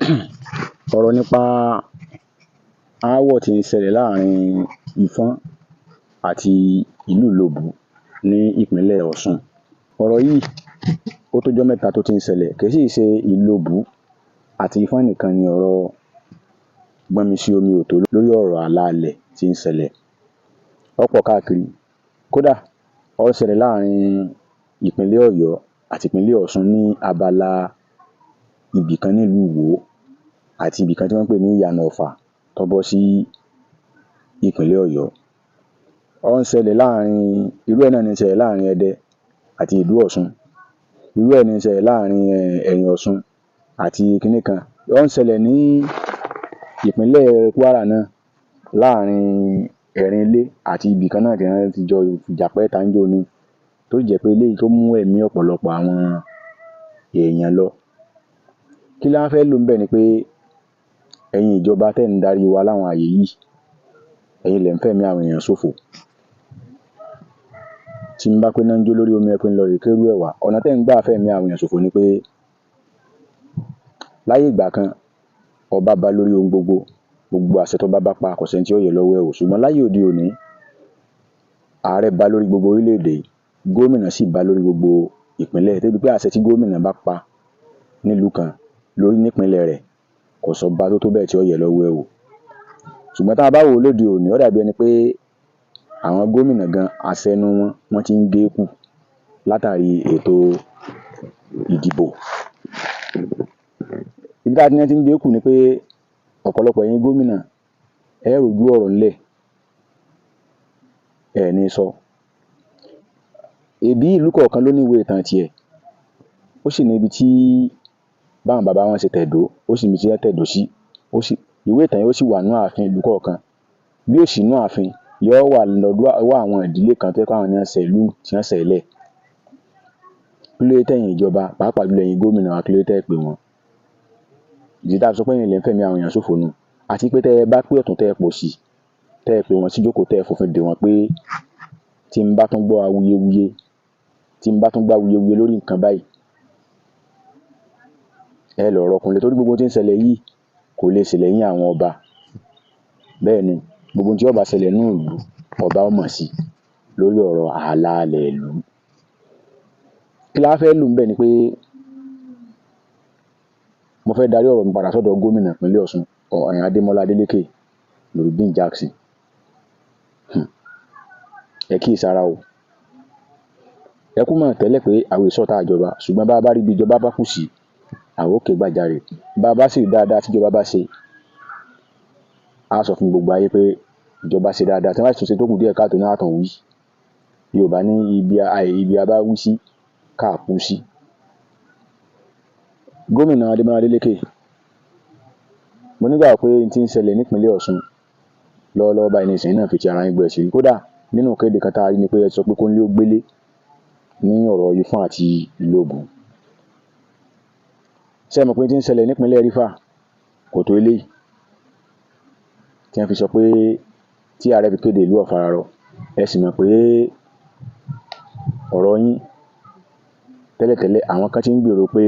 Ọ̀rọ̀ nípa aáwọ̀ tí ń ṣẹlẹ̀ láàrin Ifọ̀n àti ìlú Ìlobù ní ìpínlẹ̀ Ọ̀ṣun. Ọ̀rọ̀ yìí ó tójọ́ mẹ́ta tó ti ń ṣẹlẹ̀, kì í sì ṣe Ìlobù àti Ifọ̀n nìkan ni ọ̀rọ̀ gbọ́nmi-sí-omi-ò-tó lórí ọ̀rọ̀ ààlà ilẹ̀ tí ń ṣẹlẹ̀. Ó pọ̀ káàkiri. Kódà ó ṣẹlẹ̀ láàrin ìpínlẹ̀ Ọ̀yọ́ àti ìpínlẹ̀ Ọ̀ṣun ní abala ibìkan nílùú Ìwó àti ibìkan tí wọ́n ń pè ní Ìyànà Ọ̀fà tó bọ́ sí ìpínlẹ̀ Ọ̀yọ́. Ó ń ṣẹlẹ̀ láàrin, irú ẹ̀ náà ní ń ṣẹlẹ̀ láàrin Ẹdẹ àti ìlú Ọ̀ṣun. Irú ẹ̀ ní ń ṣẹlẹ̀ láàrin Ẹ̀yìn Ọ̀ṣun àti kinní kan. Ó ń ṣẹlẹ̀ ní ìpínlẹ̀ Kwara náà láàrin Ẹ̀rìn-Ilé àti ibìkan náà tí wọ́n ti jọ fìjà pẹ́ta níjó-òní, tó sì jẹ́ pé eléyìí tó mú ẹ̀mí ọ̀pọ̀lọpọ̀ àwọn èèyàn lọ. Kí la wá fẹ́ lò ńbẹ̀ ni pé ẹ̀yin ìjọba tẹ́ ń darí wa láwọn àyè yìí, ẹ̀yin lẹ̀ ń fẹ̀mí àwọn èèyàn ṣòfò. Tí n bá pé iná ń jó lórí omi, ẹ pé ń lọ rèé kérú ẹ̀ wá. Ọ̀nà tẹ́ ń gbà fẹ̀mí àwọn èèyàn ṣòfò ni pé láyé ìgbà kan, ọba ba lórí ohun gbogbo, gbogbo àṣẹ tọ́ba bá pa kò sẹ́ni tí ó yẹ̀ lọ́wọ́ ẹ̀ wò. Ṣùgbọ́n láyé òde òní, ààrẹ ba lórí gbogbo orílẹ̀-èdè, gómìnà sì ba lórí gbogbo ìpínlẹ̀. Débi pé àṣẹ tí gómìnà bá pa nílùú kan lórí nípínlẹ̀ rẹ̀, kò sọ́ba tó tó bẹ́ẹ̀ tí ó yẹ̀ lọ́wọ́ ẹ̀ wò. Ṣùgbọ́n tá a bá wò ó lóde òní, ó dàbí ẹni pé àwọn gómìnà gan àṣẹ ẹnu wọn, wọ́n ti ń gé kù látàrí ètò ìdìbò. Ibi tá a ti ní wọ́n ti ń gé kù ni pé ọ̀pọ̀lọpọ̀ ẹ̀yin gómìnà ẹ rójú ọ̀rọ̀ ńlẹ̀, ẹ ní sọ. Ẹbí ìlú kọ̀ọ̀kan ló ní ìwé ìtàn tiẹ̀. Ó sì ní ibi tí báwọn bàbá wọn ṣe tẹ̀dó, ó sì ní ibi tí wọ́n tẹ̀dó sí. Ó sì ìwé ìtàn yẹn ó sì wà nínú ààfin ìlú kọ̀ọ̀kan. Bí ó sì nínú ààfin, yóò wà lọ́dọ̀ àwọn ìdílé kan tó jẹ́ pé àwọn ni wọ́n ṣe ìlú tí wọ́n ṣẹ̀ lẹ̀. Kí ló dé tẹ̀yin ìjọba, pàápàá jùlọ ẹ̀yin gómìnà wa, kí ló dé tẹ́ ẹ̀ pè wọ́n? Ìdí tá a fi sọ pé ẹ̀yin lẹ̀ ń fẹ̀mí àwọn èèyàn ṣòfò nù. Àti pé tẹ́ ẹ bá pé ọ̀tún tẹ́ ẹ pòsì, tẹ́ ẹ pè wọ́n síjókòó, tẹ́ ẹ fòfin dè wọ́n pé tí n bá tún gbọ́ awuyewuye, tí n bá tún gbọ́ awuyewuye lórí nǹkan báyìí, ẹ lọ rọkúnlé torí gbogbo ohun tí ń ṣẹlẹ̀ yìí kò lè ṣẹlẹ̀ lẹ́yìn àwọn ọba. Bẹ́ẹ̀ ni, gbogbo ohun tí ó bá ṣẹlẹ̀ nínú ìlú, ọba ó mọ̀ sí lórí ọ̀rọ̀ ààlà ilẹ̀ ìlú. Kí la wá fẹ́ lò ńbẹ̀ ni pé mo fẹ́ darí ọ̀rọ̀ mi padà sọ́dọ̀ gómìnà ìpínlẹ̀ Ọ̀ṣun, Adémọ́lá Adélékè Nurudeen Jackson. Ẹ kíyèsára o. Ẹ kú mọ̀ tẹ́lẹ̀ pé àwọn èso ọ̀tá ìjọba, ṣùgbọ́n bá a bá rí ibi ìjọba bá kù sí, àwọn ó ké gbàjarè. Bá a bá sì rí dáadáa tíjọba bá ṣe, á sọ fún gbogbo ayé pé ìjọba ṣe dáadáa. Tí wọ́n bá sì tún ṣe tó kù díẹ̀ káàtó náà, á tún wí. Yorùbá ní ibi a bá wí sí káà kú sí. Gómìnà Adémọ́lá Adélékè, mo nígbàgbọ́ pé n tí ń ṣẹlẹ̀ nípínlẹ̀ Ọ̀ṣun lọ́wọ́lọ́wọ́ báyìí nísìnyí náà fi ti ara yín gbọ́ ẹ sì rí. Kódà nínú ìkéde kan tá a rí ni pé ẹ sọ pé kónílé ó gbélé ní ọ̀rọ̀ Ifọ̀n àti Ìlobù. Ṣé ẹ mọ̀ pé n tí ń ṣẹlẹ̀ nípínlẹ̀ Rífà kò tó eléyìí tí wọ́n fi sọ pé tí ààrẹ fi kéde ìlú Ọ̀fararọ? Ẹ sì mọ̀ pé ọ̀rọ̀ yín tẹ́lẹ̀tẹ́lẹ̀, àwọn kan tí ń gbèrò pé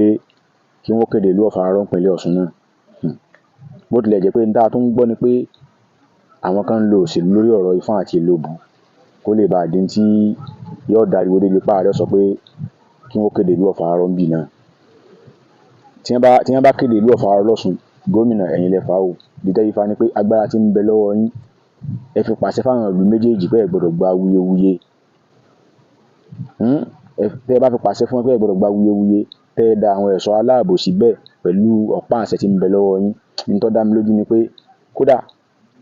kí wọ́n kéde ìlú Ọ̀fararọ nípínlẹ̀ Ọ̀ṣun náà. Bó tilẹ̀ jẹ́ pé n tá a tún ń gbọ́ ni pé àwọn kan ń lo òṣèlú lórí ọ̀rọ̀ Ifọ̀n àti Ìlobù kó lè bàa di tí yóò dariwo débi pé ààrẹ sọ pé kí wọ́n kéde ìlú Ọ̀fararọ ńbì náà. Tí wọ́n bá kéde ìlú Ọ̀fararọ lọ́ṣun, gómìnà, ẹ̀yin lẹ fà á o. Ìdí tẹ́ fi fà á ni pé agbára tí ń bẹ lọ́wọ́ yín, ẹ fi pàṣẹ fáwọn ìlú méjèèjì pé ẹ gbọ́dọ̀ gba awuyewuye. Tẹ́ ẹ bá fi pàṣẹ fún wọn pé ẹ gbọ́dọ̀ gba awuyewuye, tẹ́ ẹ da àwọn ẹ̀ṣọ́ aláàbò síbẹ̀ pẹ̀lú ọ̀pá àṣẹ tí ń bẹ lọ́wọ́ yín. N tó dá mi lójú ni pé kódà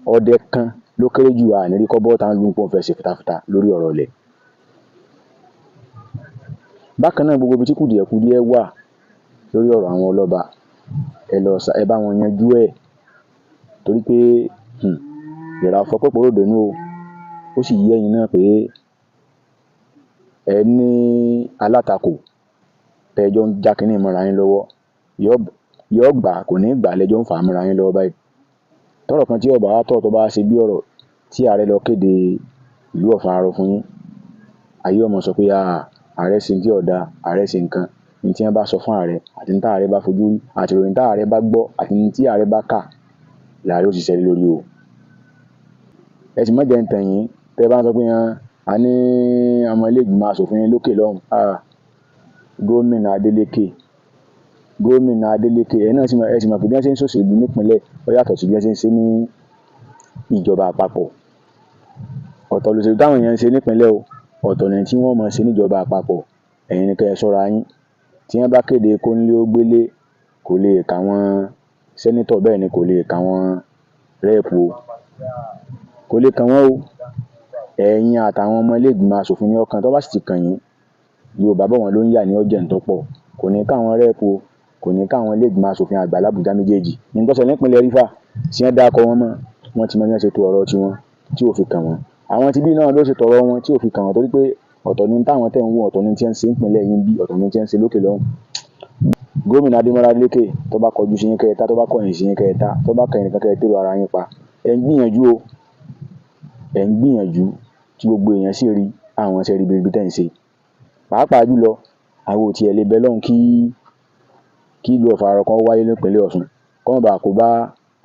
ọdẹ kan ló kéré jù à ní rí kọ́ bọ́ta ń lu pọ́n fẹ́ ṣe fìtàfìtà lórí ọ̀rọ̀ ilẹ̀. Bákan náà, gbogbo ibi tí kùdìẹ̀kudiẹ wà lórí ọ̀rọ̀ àwọn ọlọ́ba, ẹ lọ ẹ bá wọn yanjú ẹ̀, torí pé ìrà ọ̀fọ̀ pòpòròdé nú o. Ó sì yé ẹ̀yin náà pé ẹ ní alátakò tẹ́jọ́ ń já kínní mọ́ra yín lọ́wọ́, yóò gbà kò ní gbà lẹ́jọ́ ń fà á mọ́ra yín lọ́wọ́ báyìí. Tọ́rọ̀ kan tí ọba wa tọ̀ tó bá ṣe bí ọ̀rọ̀ tí ààrẹ lọ kéde ìlú Ọ̀fararọ fún yín, ayé ọmọ sọ pé ààrẹ ṣe tí ò dáa, ààrẹ ṣe nǹkan. Ní tí wọ́n bá sọ fún ààrẹ àti ní tí ààrẹ bá fojú rí àti ìròyìn tí ààrẹ bá gbọ́ àti ní tí ààrẹ bá kà làárẹ̀ ó ṣiṣẹ́ lé lórí o. Ẹ sì má jẹ́ ń tàn yín. Tẹ́ ẹ bá ń sọ pé a ní ọmọ ilé ìgbìmọ̀ asòfin lókè lọ́hùn, gómìnà Adeleke, gómìnà Adeleke, ẹ̀ náà sì mọ̀, ẹ sì mọ̀ pé bí wọ́n ṣe ń ṣòṣèlú nípìnlẹ̀ ó yàtọ̀ sí bí wọ́n ṣe ń ṣe ní ìjọba àpapọ̀. Ọ̀tọ̀ lòṣèlú táwọn èèyàn ń ṣe nípìnlẹ̀ o, ọ̀tọ̀ ni tí wọ́n máa ṣe níjọba àpapọ̀. Ẹ̀yin ni kẹ́ ẹ ṣọ́ra yín. Tí wọ́n bá kéde kónílé ó gbélé, kò lè kà wọ́n senator, bẹ́ẹ̀ ni kò lè kà wọ́n rep o, kò lè kàn wọ́n o. Ẹ̀yin àtàwọn ọmọ ilé ìgbìmọ̀ asòfin ní ọkàn tó bá sì ti kàn yín, Yorùbá bọ̀ wọ́n ló ń yà ní ọ̀jẹ̀ ń tọ́pọ̀. Kò ní ká àwọn rep o, kò ní ká àwọn ilé ìgbìmọ̀ asòfin àgbà l'Àbújá méjèèjì. Ní tó ṣẹlẹ̀ nípìnlẹ̀ Rivers tí wọ́n dákọ wọn mọ́, wọ́n ti mọ bí wọ́n ṣe to ọ̀rọ̀ tiwọn tí ò fi kàn wọ́n. Àwọn tí bí náà ló ṣe tọ̀rọ̀ wọn tí ò fi kàn wọ́n, torí pé ọ̀tọ̀ ni táwọn tẹ̀ ń wò, ọ̀tọ̀ ni tí wọ́n ń ṣe nípìnlẹ̀ yín bí, ọ̀tọ̀ ni tí wọ́n ń ṣe lókè lọ́hùn. Gómìnà Adémọ́lá Adeleke, tó bá kọjú sí yín kẹta, tó bá kọ̀yìn sí yín kẹta, tó bá kẹ̀yìn nìkan kẹ́ ẹ tèrò ara yín pa. Ẹ̀ ń gbìyànjú o, ẹ̀ ń gbìyànjú tí gbogbo èèyàn sì rí àwọn iṣẹ́ ribiribi tẹ́ ń ṣe. Pàápàá jùlọ, àwọn ò tiẹ̀ lè bẹ lọ́hùn kí ìlú ọ̀fararọ kan wáyé nípìnlẹ̀ Ọ̀ṣun, kó má baà kó bá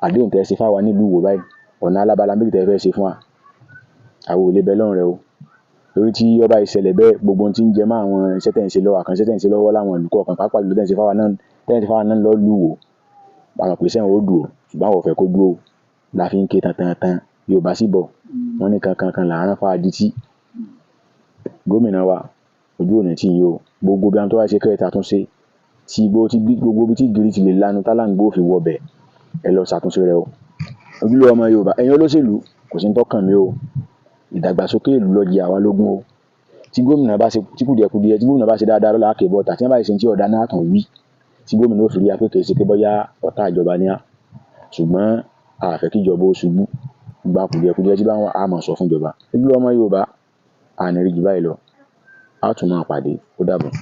àdéhùn tẹ́ ẹ ṣe fáwa nílùú Ìwó báyìí, ọ̀nà alábala méjì tẹ́ ẹ fẹ́ ṣe fún wa. Àwa ò lè bẹ lọ́hùn rẹ̀ o. Torí tí ó bá ṣẹlẹ̀ bẹ́ẹ̀, gbogbo ohun tí ń jẹ mọ́ àwọn iṣẹ́ tẹ́ ń ṣe lọ́wọ́, àkànṣe tẹ́ ń ṣe lọ́wọ́ láwọn ìlú kọ̀ọ̀kan, pàápàá jùlọ tẹ́ ń ṣe fáwa náà, tẹ́ ń ṣe fáwa náà lọ́lùú Ìwó, a mọ̀ pé iṣẹ́ wọn ó dúró, ṣùgbọ́n àwọn ò fẹ́ kó dúró la fi ń ké tantan. Yorùbá sì bọ̀, wọ́n ní kankan kan là ń rán fáadití. Gómìnà wa, ojú ò ní tì yín o. Gbogbo bí àwọn tó bá ṣe kẹ́ ẹ ṣàtúnṣe, tí gbogbo ibi tí ìgìrì ti lè lanu táláǹgbá ó fi wọbẹ̀, ẹ lọ ṣàtúnṣe rẹ̀ o. Ojúlówó ọmọ Yorùbá, ẹ̀yin olóṣèlú, kò sí ń tọ́kàn mi o. Ìdàgbàsókè ìlú ló jẹ àwa lógún o. Tí gómìnà bá ṣe tí kùdìẹ̀kudiẹ, tí gómìnà bá ṣe dáadáa lọ́la, á ké bọ́ta. Tí wọ́n bá ṣe tí ọ̀dà náà tún wí, tí gómìnà ó fi rí wa pé kì í ṣe pé bóyá ọ̀tá ìjọba ni á. Ṣùgbọ́n a fẹ́ kí ìjọba ó ṣubú. Gba kùdìẹ̀kudiẹ tí bá ń wà, á máa sọ fún ìjọba. Ojúlówó ọmọ Yorùbá, a ní rí ju báyìí lọ. A tún máa pàdé. Ó dàbọ̀.